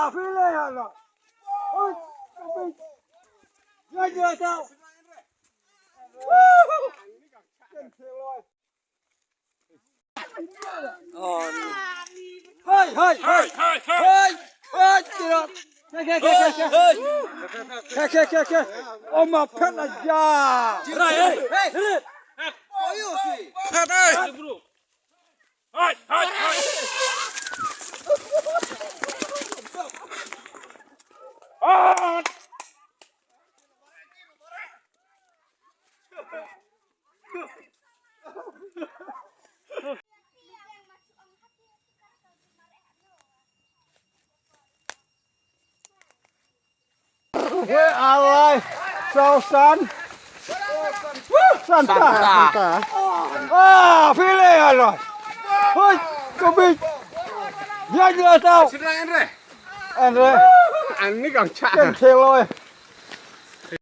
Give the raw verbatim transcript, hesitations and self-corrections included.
Feeling ano. Oi, oi. Ya, ya, tau. Hai, hai, hai. Hai, hai, hai. Hai, tira. Ke, ke, ke, ke, ke. Ke, ke, ke, ke. Oh, ma phet la ja. Tira, eh. Hey. Phet, eh. Hai, hai, hai. Ah! Wei alai. Saw san. San ta, san ta. Ah, feeling alai. Hoi, ko bit. Ya, ya, tau. Sida Andre. Andre. Ani kang cha. Ken thelo.